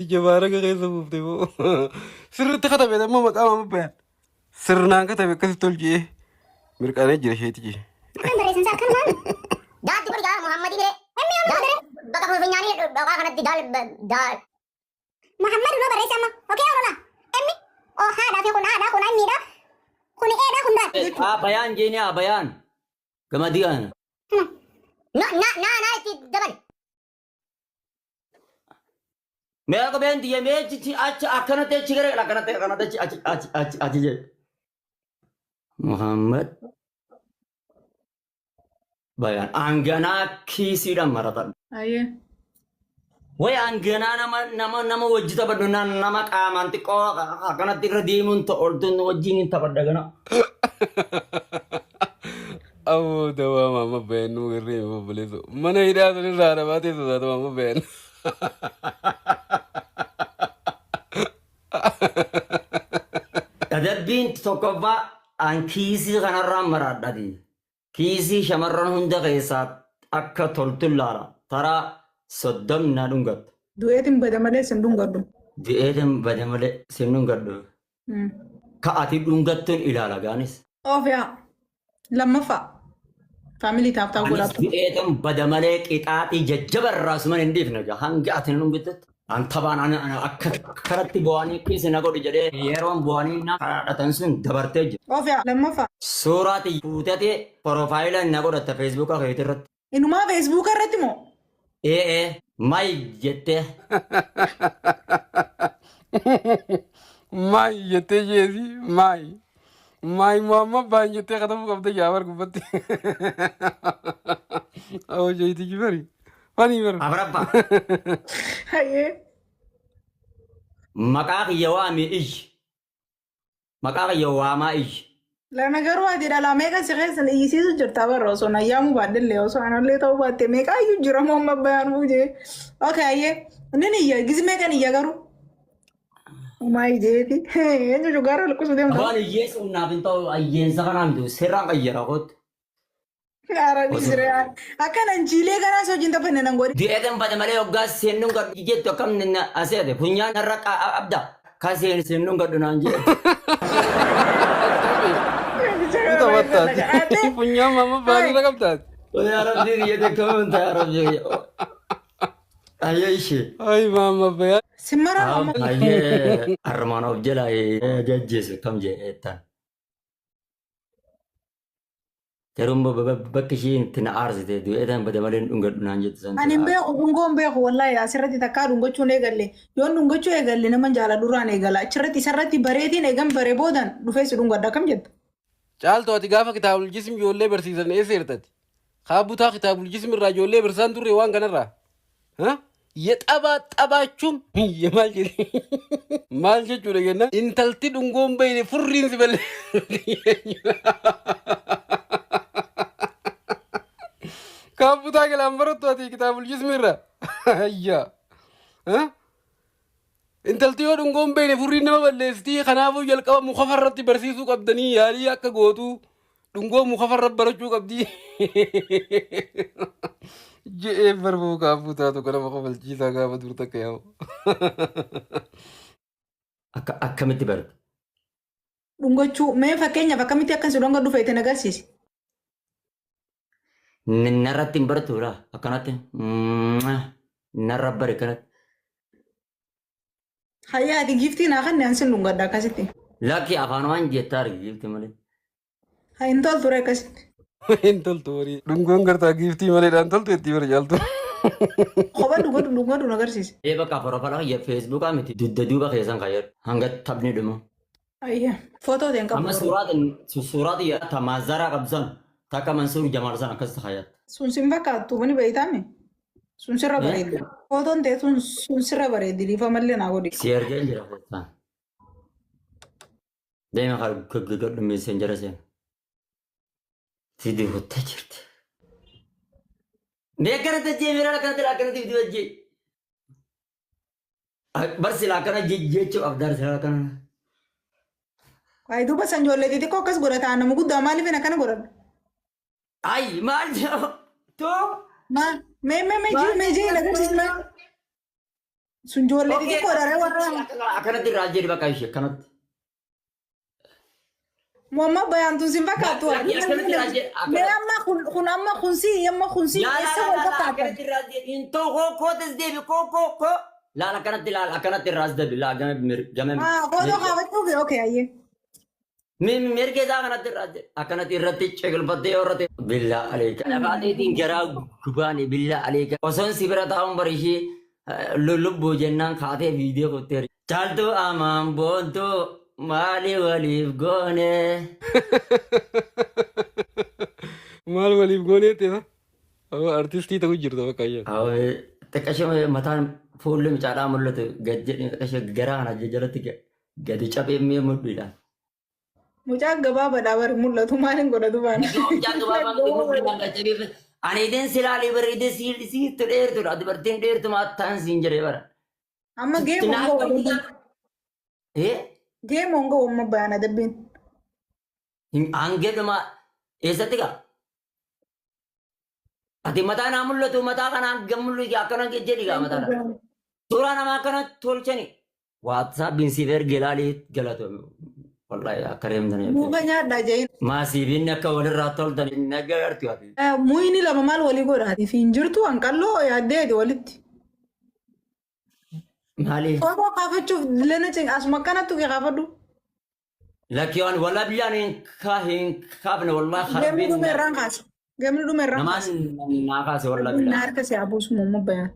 Ija baaraga keessa buufte moo. Sirriitti katabe ammoo maqaa maama bayan. Sirnaan katabe akkasitti ol je'ee mirqaanee jira sheetichi. Akkan barreessan isaa akkan maal? Daatti godhi gaa Muhammadii biree. Daal bakka funyaanii dhoqaa kanatti daal daal. Muhammadu noo barreesse amma. Okee orola. Emmi. O haadhaa fi kun haadhaa kun ammiidha. Kun eedha kun daal. Haa bayaan jeeni haa bayaan. Gamadii kana. Na na na na itti dabali. Mee qubeen tiyya mee achi achi akkanatti achi gara akkanatti akkanatti achi achi achi achi achi jedhe. Muhammad bayaan aanganaa kiisiidhaan maratadha. Ayyee. Way aanganaa nama nama nama wajji taphadhu nama qaamaan xiqqoo akkanatti irra deemuun oltuun wajjin hin taphadha gana. Aboo dawaa maama bayan nu garree mi obboleesso. Mana hidhaa sun irraa namaa teessu taatu maama bayan. Adabbiin tokkoffaa an kiisii kanarraan maraadhati. Kiisii shamarran hunda keessaa akka toltu laala. Taraa soddom na dhungatta. Du'eetiin bada malee sin dhungadhu. Du'eetiin bada malee sin dhungadhu. Ka ati dhungattuun ilaala gaanis. Of yaa. Lammaffaa. Faamilii taaf taaf Anis godhaatu. du'eetan bada malee qixaaxii jajjaba irraa suman hin dhiifne egaa hanga ati hin dhungattutti. An taphaan ana ana akka karatti bu'anii kiisi na godhi jedhee yeroon bu'anii na kadhatan sun dabartee jira. Of yaa. Lammaffaa. Suuraa tiyya fuutatee porofaayila na godhatta feesbuuka keetii irratti. Inumaa feesbuuka irratti moo? Ee ee may jettee. Maay jettee jeesi maay. Maay Muhammad baan jettee katabuu qabda jaabar gubbatti. Awoo jeetichi bari. Fanii bari. Afraffaa. Hayyee. Maqaa kiyya waami iyyi. Maqaa kiyya waamaa iyyi. Lana garuu ati dhalaa meeqa si keessan iyyisiisu jirta barra osoo na yaamuu baadhellee osoo anallee ta'uu baatte meeqa iyyuu jira moo amma bayaan buujee. Okay hayyee. Nin iyya gizi meeqan iyya garuu. Umaa ijeeti. Eenyu jugaara luqqisuu deemta. Waan hiyyeessuun naaf hin ta'u ayyeensa kanaan jiru sirraan qayyara kootti. Arabii siree. Akka nan jiilee garaa si wajjin taphanne nan godhi. Du'eetan bada malee hoggaa seennuun gadhu jettu akkam aseete funyaan irra qabda kan seennuun gadhu naan jedhe. Ni taphattaati. Funyaan maama baanirra qabtaati. Yaa Rabbii biyya takka yaa Rabbii. Ayyee ishee. Ay maama bayaa. Simmara amma. Ayyee armaan of jala jajjeessu kam jedheettan. Garuu bakki ishii itti na aarsite du'eetan bada malee hin dhungadhu naan jettu san. Ani hin beeku dhungoo hin beeku wallaahi asirratti takkaa dhungachuun eegalle yoon dhungachuu eegalle naman jaaladhurraan eegala achirratti isarratti bareetiin eegan bare boodan dhufee si dhungadha akkam jetta. Caaltu ati gaafa kitaabul jism ijoollee barsiisan eessa jirtati? Kaa butaa kitaabul jism irraa ijoollee barsiisaan turre waan kanarraa. Ha? Ye xabaa xabaachuun ye maal jedhe maal jechuudha jenna intalti dhungoon bayne furriin si balle. Kaa butaa galaan barattu ati kitaabul jism irraa. Ayyaa. Ha? Intalti yoo dhungoon beekne furriin nama balleessitii kanaafuu jalqaba muka farratti barsiisuu qabdanii yaalii akka gootu dhungoo muka farra barachuu qabdii. Je'ee barbuu kaafuu taatu kana nama kofalchiisaa gaafa dur takka yaa'u. Akka akkamitti barte? Dhungachuu mee fakkeenyaaf akkamitti akkan si dhungadhu feete na agarsiisi. Narratti hin bartuudha akkanatti narra bari kanatti. Hayyaa ati giiftii naa kanne an sin dhungadha akkasitti. Lakki afaan waan jettaa argi giifti malee. Haa hin toltu ree akkasitti. Hin toltu horii. Dhungoon gartaa giiftii maleedhaan toltu itti bara caaltu. Kopha dhungadhu dhungadhu na agarsiisi. Ee bakka porofala kiyya feesbuukaa miti dugda duuba keessan kayyadhu hanga taphni dhumu. Ayya footoo ta'e hin qabu. Amma suuraa tiyya ta maazaraa qabdu san takka Mansuur Jamaal san akkas kayyadhu. Sun sin fakkaattu ni beeytaami. Sun sirra bareeddi. Footoon ta'e sun sirra bareeddi dhiifamallee naa godhi. Si ergeen jira koottaan. Deema gadhu meessenjera seena. Si duubattee jirti. Mee akkana tajjee miiraan akkanatti akkanatti itti tajjee. Bar silaa akkana jechuu qabdaa silaa akkana. Waayee duuba san ijoollee xixiqqoo akkas godhata nama guddaa maaliif hin akkana godhadha? Ay maal jedhu too. Maal mee mee mee jii mee jii na agarsiisi mee. Sun ijoollee xixiqqoodha ree warra. Akkanatti irraa jedhi bakka ishee akkanatti. Muhammad Bayaan tun sin fakkaattu. Mee amma kun amma kun si amma kun si eessa wal fakkaatan? Akkanatti irraa jedhi. Hin ta'u koo kootas deebi koo koo koo. Laal akkanatti laal akkanatti irraas deebi laal game game. Ah, footoo kaafachuu fi okay ayyee. Mirga isaa kanatti irraa jedhi. Akkanatti irratti ciqilfattee yoo irratti. Billaa aleeka. Lafaateetiin garaa gubaani billaa aleeka. Osoon si bira taa'uun bari ishee lubbuu jennaan kaatee viidiyoo kuttee. Caaltuu amaan boontuu maali waliif goone. Maal waliif goonee ta'e? Artistii ta'uu jirta bakka ayyaa. Xiqqashee mataan fuulli mucaadhaa mul'atu gad jedhee xiqqashee garaa kana jalatti gadi cabee mi'a mudhiidha. Mucaan gabaabaadhaa bari mul'atu maal hin godhatu baan. Mucaan gabaabaa miti mudhiidhaan gad cabee. Ani idin silaalii bari idin siittu dheertuudha. Dubartiin dheertu maattaan siin jedhee bara. Amma geemoon ga'u. Geemoon ga'u amma bayaan adabbiin. Hangee dhuma eessatti gaa? Ati mataa naa mul'atu mataa kana hanga mul'atu akkana jedhi gaa mataa kana. Suuraa namaa akkana tolchani. WhatsAppiin siif erge ilaalii galatoomi. Wallaahi akka deemtanii. Muka nyaadhaa jahin. Maasiifiin akka walirraa toltan hin agartu ati. Muyni lama maal walii godhaati? Hin jirtu hanqalloo yaaddeeti walitti. Maali? Footoo kaafachuuf lena cin asuma akkanattu kee kaafadhu. Lakkii waan walaa biyyaan hin hin kaafne wallaahi Gamni harbiin dhume irraan kaasa. Gamni dhume irraan kaasa. namaan naa kaase wallaahi Na biyyaan. harka si abuusu muummoo bayaan.